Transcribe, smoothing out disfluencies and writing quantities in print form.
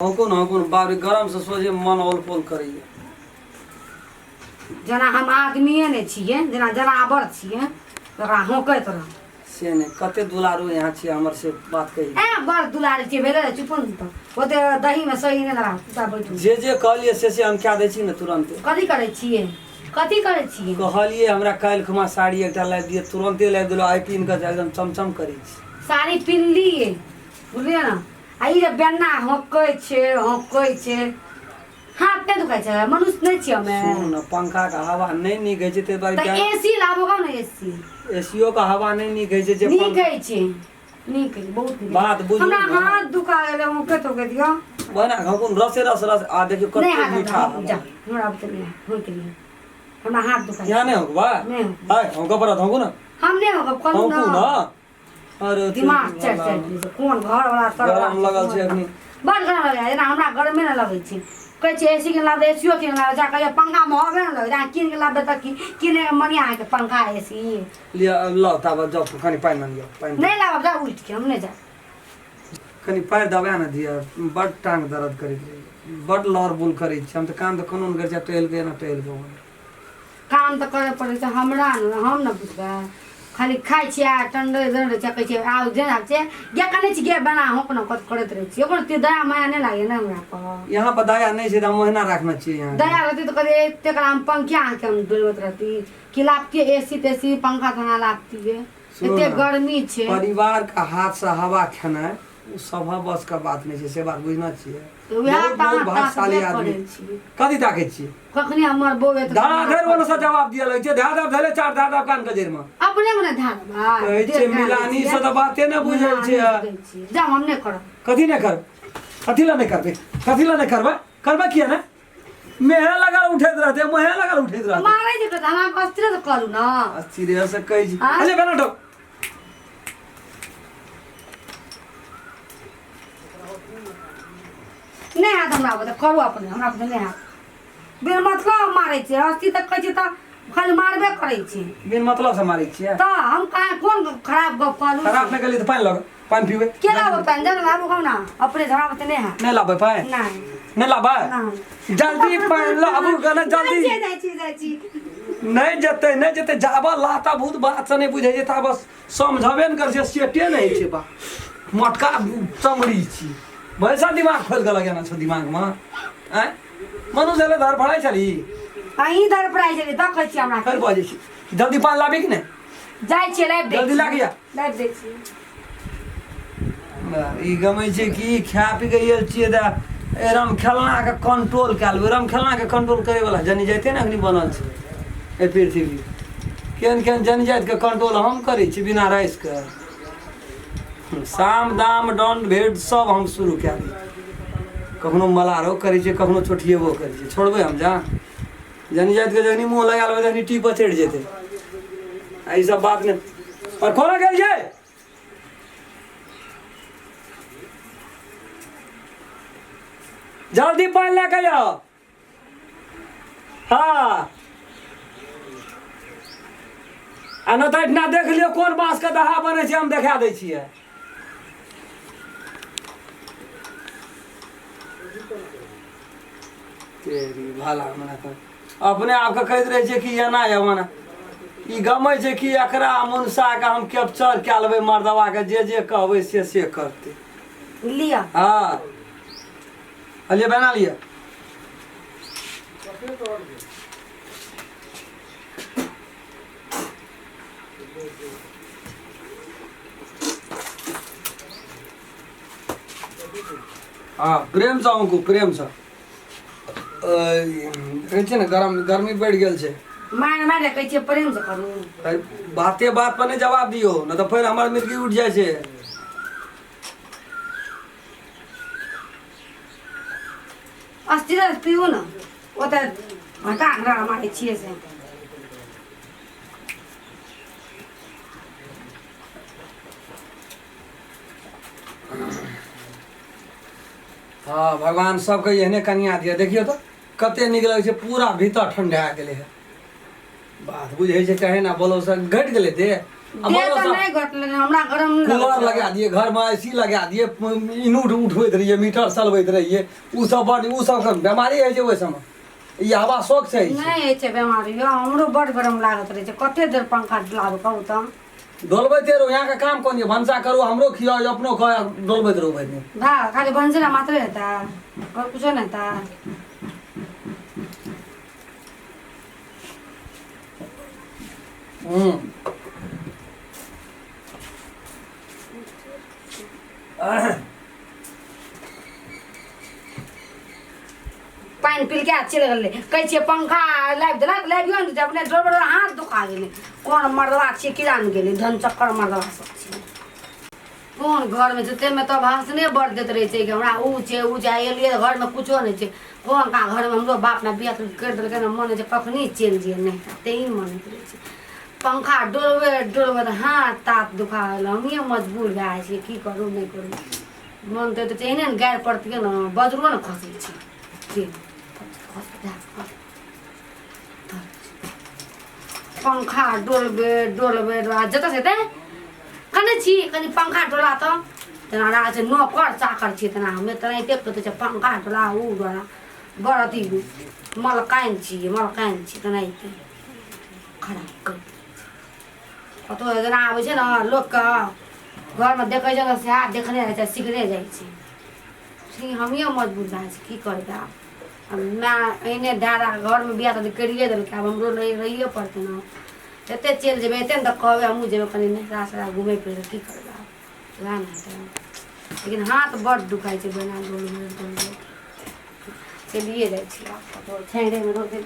हौकू न हौकू न बाप रे गरम से सोझे मन औल पौल करैया। जेना हम आदमिए नहि छियै, जेना जनावर छियै, ओकरा होंकैत रह। से नहि, कते दुलारू यहाँ छियै हमर, से बात कही। ए बड़ दुलारू छियै, भेलै ने, चुप ने तऽ ओते दहीमे सही नहि लगा कुत्ता बैठू। जे जे कहलियै से से हम कए दै छी ने तुरन्ते। कथी करै छियै, कथी करै छियै? कहलियै हमरा काल्हि खुमा साड़ी एकटा लाबि दिअ, तुरन्ते लाबि देलहुँ। आइ पिन्ह कऽ एकदम चमचम करै छी। साड़ी पिन्हलियै, बुझलियै ने? आ ई जे बेन्ना हौंकै छै, हौंकै छै, हाथ नहि दुखाइ छै? मनुष्य नहि छियै हमे? सुनू ने, पंखा के हवा नहि नीक होइ छै ताहि दुआरे। तऽ एसी लाबो गो ने, एसी। एसीओ के हवा नहि नीक होइ छै जे नीक होइ छै, नीक होइ छै, बहुत नीक। बात बुझू हमरा ने। हाथ दुखा गेलै हौंकैत हौंकैत यौ। बना हौंकू ने, रसे रस रस आ देखियौ नहि कते हाथ मीठा हौंक जा, हमरा आब तऽ नहि हौंक लिअ, हमरा हाथ दुखाइ। यहाँ नहि हौंकबै? नहि हौंकबै। आइ हौंकऽ पड़त, हौंकू ने। हम नहि हौंकब, कहलहुँ हौंकू ने। ने। अरे दिमाग चढ़ि चढ़ि गेलै छै। कोन घर वाला सर गरम लगल छै अखनी। बड़ गरम लगै जेना हमरा गरमे नहि लगै छै। कहै छै एसी के लाबे, एसीओ कीन लाबे, जा कहै पंखा महगे ने लगै, अहाँ कीन के लाबे तऽ की किने के मनिया अहाँके पंखा एसी? लिअ, लाउ ताबत जाउ, कनि पानि आनियौ, पानि। नहि लाबब, जा उठि के हम नहि जायब। कनि पानि दबा ने दिअ, बड टांग दर्द करैत रहै, बड लड़ बुल करै छी। हम तऽ काम तऽ कोनो नहि करै छी, आब टहलि कऽ एना टहलि कऽ। काम तऽ करऽ पड़ै छै हमरा ने, हम ने बुझबै? खाली खाइ छियै आ टंडै दौड़ै छियै, कहै छियै आउ जेना छै गे, कनै छी गे, बना होक ने कत करैत रहै छियै। ओकर दया माया नहि लागैए ने हमरा पर? यहाँ पर दया नहि छै तऽ हम ओहिना राखने छियै यहाँ। दया रहती तऽ कहलियै एतेक हम पंखा अहाँके हम डोलबैत रहती कि लाबतियै एसी तेसी, पंखा तंखा लाबतियै? सुनू एते ने, गर्मी छै। परिवार के हाथ से हवा खेनाइ ओ सभक बस के बात नहि छै, से बात बुझना छियै। तऽ उएह बहुत तऽ बहुत अहाँ भाग्यशाली ताकबे आदमी करै छी। कथी ताकै छियै? कखनी हमर बौआ एतै? धड़ाधड़ ओने से जवाब दिअ लगै छै, धड़ा धड़े चार धड़ा कान के जड़ि मे। अपने मने ध्यान कहै छै मिलानी से तऽ बाते नहि बुझै छै। जाउ, हम नहि करब। कथी नहि करबै? कथी लए नहि करबै? कथी लए नहि करबै? करबै किया ने? मेहे लगल उठैत रहतै, मुहे लगल उठैत रहतै। मारै छै तऽ हम अहाँके अस्थिरे से करू ने। अस्थिरे से कहै छी। आँय? अरे बेना उठो। नहि हैत हमरा बुते, करू अपने, हमरा बुते नहि हैत। बिन मतलब मारै छै, अस्थिर तक कहै छै तऽ खाली मारबे करै छै। बिन मतलब से मारै छियै? तऽ हम कहाँ कोन खराब गप कहलहुँ? खराब नहि कहलियै तऽ पानि लग, पानि पीबै। के लाबो पानि? जब लाबो कहू ने अपने, हमरा बुते नहि हैत। नहि लाबै पानि? नहि। नहि लाबै? नहि। जल्दी पानि लाबू गने जल्दी। जाइ छी, जाइ छी। नहि जेतै, नहि जेतै। जाबऽ लाता भूत बात से नहि बुझै छै ताबऽ समझबे ने करै छै, सेटे नहि होइ छै। बा मोटका चमड़ी छी, वैसा दिमाग खोलि कऽ लगेने छौ दिमागमे। आँय मनुष्य एलै, धड़फड़ाइ छली। अहीं धड़फड़ाइ छली, देखै छी हमरा। फेर बजै छी। जल्दी पानि लाबी कि नहि? जाइ छियै, लाबि दै जल्दी छी। लागिया। लाबि दै छी। ई गमै छै कि खा पी के आयल छियै तऽ एरम खेलनाके कंट्रोल कए लेबै। एरम खेलनाके कंट्रोल करैवला जनी जाइते ने अखनी बनल छै एहि पृथ्वी। केहन केहन जन जातिके कंट्रोल हम करै छी बिना राइसके। साम दाम दण्ड भेद सब हम शुरू कए दै छी। कखनो मलारो करै छियै, कखनो चोटिएबो करै छियै। छोड़बै हम? जा जनी जातिके जखनी मुँह लगा लेबै तखनी टी पर चढ़ि जेतै। आ ई सब बात नहि। और कोना गेल छै? जल्दी पानि लए कऽ जाओ। हाँ, आ नहि तऽ एहिठिना देख लियौ कोन बाँसके दहा बनै छै, हम देखा दै छियै। तेरी भला मने तऽ अपने आपके कहैत रहै छै कि एना एना। ई गमै छै कि एकरा मुनसाके हम कैप्चर कए लेबै, मर्दबाके जे जे कहबै से से करतै। लिअ। हाँ, लिअ, बना लिअ। हँ, प्रेमसँ अंकु, प्रेमसँ। देखै छियै ने, गरम गर्मी बढ़ि गेल छै। मारि मारि कहै छियै प्रेमसँ करू। अरे, बाते बात पर नहि जवाब दियौ, नहि तऽ फेर हमर मिर्गी उठि जाइ छै। अस्थिर पीबू ने, ओतऽ घटा घटा मारै छियै से। हँ, भगवान सबके एहने कनिया दिअ। देखियौ तऽ कते नीक लगै छै, पूरा भीतर ठंडा गेलै है। बात बुझै छै कहे ना बोलो से घटि गेलै दे। आ देह तऽ मरो नहि घटलै हमरा गरम नहि लगै कूलर छै। लगा दिए घरमे ए सी लगा दिए, इनूट उठबैत रहिए, मीटर चलबैत रहिए, ओ सब बड ओ सबके बेमारी होइ छै। ओहि सबमे ई हवा शौक छै। नहि होइ छै बेमारी यौ, हमरो बड गरम लागैत रहै छै। कते देर पंखा डोलाबै कहू तऽ? डोलबैते रहू। यहाँके काम कोन यऽ? भनसा करू, हमरो खियाउ, अपनो खाउ, डोलबैत रहू भरि दिन। भा खाली भनसेरा मात्रे हेतै, आओर कुछो नहि हेतै। हूँ पानि पिलके आ चलि गेलै। कहै छियै पंखा लाबि देलक, लाबियो ने अपने डोलबै, हाथ दुखा गेलै। कोन मर्दबा छियै किया ने गेलै, धन चक्कर मर्दबा सब छियै। कोन घरमे छै ताहिमे तऽ भाषणे बड़ दैत रहै छै कि हमरा उ छै उ छै। एलियै घरमे कुछो नहि छै। कोन का घरमे हमरो बाप ने बियाह करि देलकै ने, मन होइ छै कखनी चलि जइयै, नहि तेही मन होइत रहै छै। पंखा डोलबै डोलबै तऽ हाथ ताथ दुखा गेलै। हमिये मजबूर भए जाइ छियै, की करू नहि करू। मन तऽ होइत छै एहने ने गारि पड़तियै ने, बजरो ने खसै छै। पंखा डोलबे डोलबे आ जतऽ से हेतै कने छी कनि पंखा डोला तऽ तेना रहै छै। नौकर चाकर छियै तेना हमे तेनाहिते कहै छै पंखा डोला उ डोला। बड़ अथी मलकाइन छियै, मलकाइन छियै, तेनाहिते खराब कर कतहु जेना आबै छै ने लोकके घरमे देखै छै ने, सएह देखने रहै छै, सिखने जाइ छै। ठीक हमिये मजबूर भए जाइ छी, की करबै आब। आब माय एहने दए दए कऽ घरमे बियाह शादी करिए देलकै, आब हमरो रहिए पड़तै ने। एते चलि जेबै एते ने तऽ कहबै हमहूँ जेबै कनि नहिरा सहिरा घुमै फिरै, की करबै आब, वएह ने हेतै। लेकिन हाथ बड्ड दुखाइ छै बिना डोलबै डोलबै। चलिए जाइ छी आब कतहु छाँहरेमे रोदे।